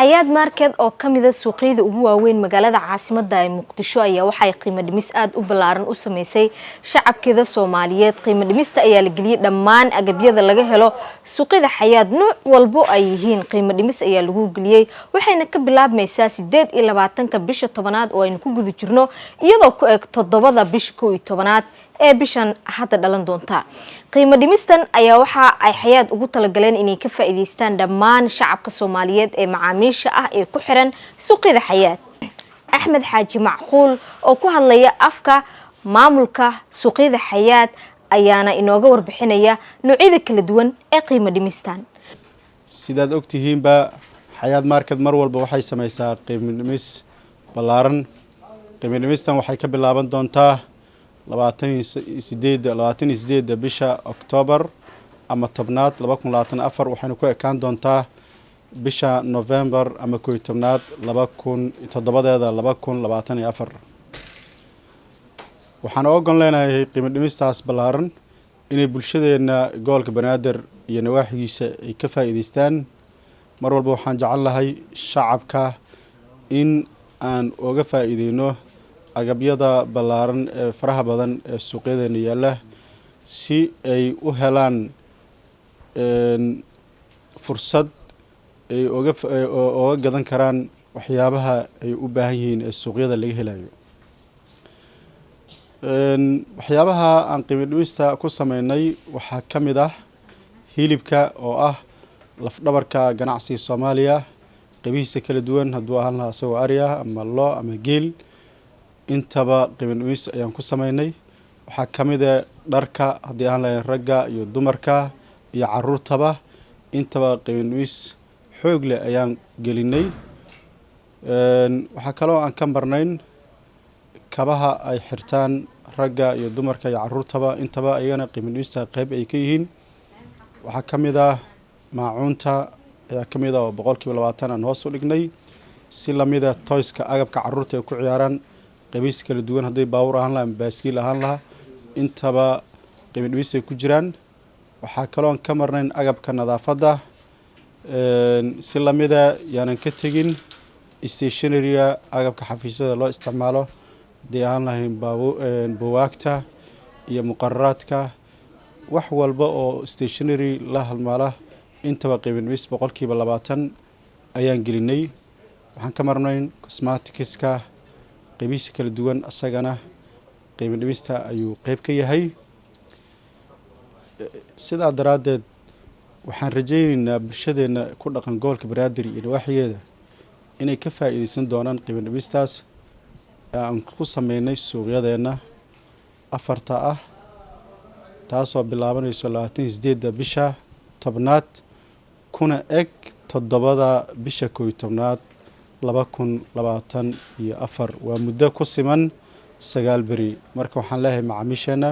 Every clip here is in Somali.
Xayaat Market oo ka mid ah suuqyada ugu waaweyn magaalada caasimadda ee Muqdisho ayaa waxay qiimo dhimis aada u ballaaran u sameysay shacabkeeda Soomaaliyeed. Qiimo dhimista ayaa la geliyey dhammaan agabyada laga helo suuqyada Xayaat, nooc walbo ay yihiin. Qiimo dhimis ayaa lagu geliyey, waxayna ka bilaabmaysaa 28-ka bisha 10aad oo aynu ku guda jirno, iyadoo ku eg 7da bisha 11aad ee bishan hadda dhalan doonta. Qiimo dhimistan ayaa waxa ay Xayaat ugu talagaleen inay ka faa'iidaystaan dhammaan shacabka Soomaaliyeed ee macaamiisha ah ee ku xiran suuqyada Xayaat. Axmed Xaaji Macquul oo ku hadlaya afka maamulka suuqyada Xayaat ayaana inooga warbixinaya noocyada kala duwan ee qiimo dhimistan. Sidaad ogtihiinba, Xayaat Market mar walba waxay sameysaa qiimo dhimis ballaaran. Qiimo dhimistan waxay ka bilaaban doontaa 28-da bisha Octoobar ama 10aad 2024, waxayna ku ekaan doontaa bisha November ama 11aad laba kun toddobadeeda 2024. Waxaan ogon leenahay qiimo dhimistaas ballaaran inay bulshadeena gobolka Banaadir iyo nawaaxigiisa ay ka faa'iideystaan. Mar walba waxaan jecel lahay shacabka in aan oga faa'iideyno agabyada ballaaran ee faraha badan ee suuqyadeena yaalla, si ay u helaan fursad ay oga gadan karaan waxyaabaha ay u baahan yihiin ee suuqyada laga helayo. Waxyaabaha aan qiimo dhimista ku sameynay waxaa ka mid ah hilibka oo ah lafdhabarka ganacsiga Soomaaliya, qeybihiisa kala duwan, hadduu ahaan lahaa isagoo ari ah ama lo ama geel, intaba qiimo dhimis ayaan ku sameynay. Waxaa ka mid ah dharka, haddii ahaan lahayn ragga iyo dumarka iyo caruurtaba, intaba qiimo dhimis xoog leh ayaan gelinay. Waxaa kaloo aan ka marnayn kabaha ay xirtaan ragga iyo dumarka iyo caruurtaba, intaba ayagana qiimo dhimista qeyb ay ka yihiin. Waxaa ka mid ah maacuunta ayaa ka mid ah oo 20% aan hoos u dhignay. Si lamida toyska, agabka caruurta ay ku ciyaaraan qeybihiisa kala duwan, hadday baabuur ahaan laha ama baaskiil ahaan lahaa, intaba qiimo dhimis ay ku jiraan. Waxaa kaloo aan ka marnayn agabka nadaafadda. Si lamida yaanan ka tegin stationaryga, agabka xafiisyada loo isticmaalo, haddii ahaan lahayn buwaagta iyo muqararaadka, wax walba oo stationary la halmaala, intaba qiimo dhimis 20% ayaan gelinay. Waxaan ka marnayn cosmeticska qeybihiisa kala duwan, isagana qiimo dhimista ayuu qeyb ka yahay. Sidaa daraaddeed, waxaan rajayneynaa bulshadeenna ku dhaqan gobolka Banaadir iyo nawaaxigeeda inay ka faa'iideysan doonaan qiimo dhimistaas aan ku sameynay suuqyadeenna afarta ah, taasoo bilaabanayso 28-da bisha 10aad kuna eg 7da bisha 11aad 2024. Waa muddo ku siman 9 beri. Marka waxaan leeyahay macaamiisheenna,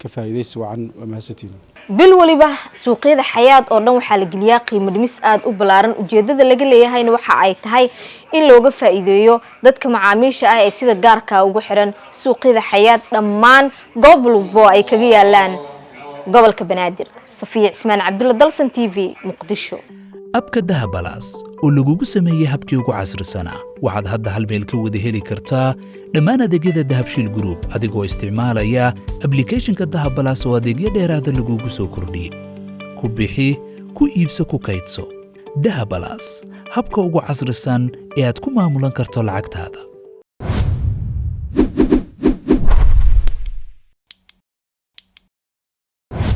ka faa'iideysi wacan. Waa mahadsantiin. Bil waliba suuqyada Xayaat oo dhan waxaa la geliyaa qiimo dhimis aada u ballaaran. Ujeedada laga leeyahayna waxa ay tahay in looga faa'iideeyo dadka macaamiisha ah ee sida gaarka ugu xiran suuqyada Xayaat, dhammaan goob walbo ay kaga yaalaan gobolka Banaadir. Safiya Cismaan Cabdulla, Dalsan TV, Muqdisho. App-ka Dahabalaas oo lagugu sameeyey habkii ugu casrisanaa, waxaad hadda hal meel ka wada heli kartaa dhammaan adeegyada Dahabshiil Group, adigoo isticmaalaya applicationka Dahabalaas oo adeegyo dheeraada lagugu soo kordhiyey. Ku bixi, ku iibso, ku kaydso. Dahabalaas, habka ugu casrisan ee aad ku maamulan karto lacagtaada.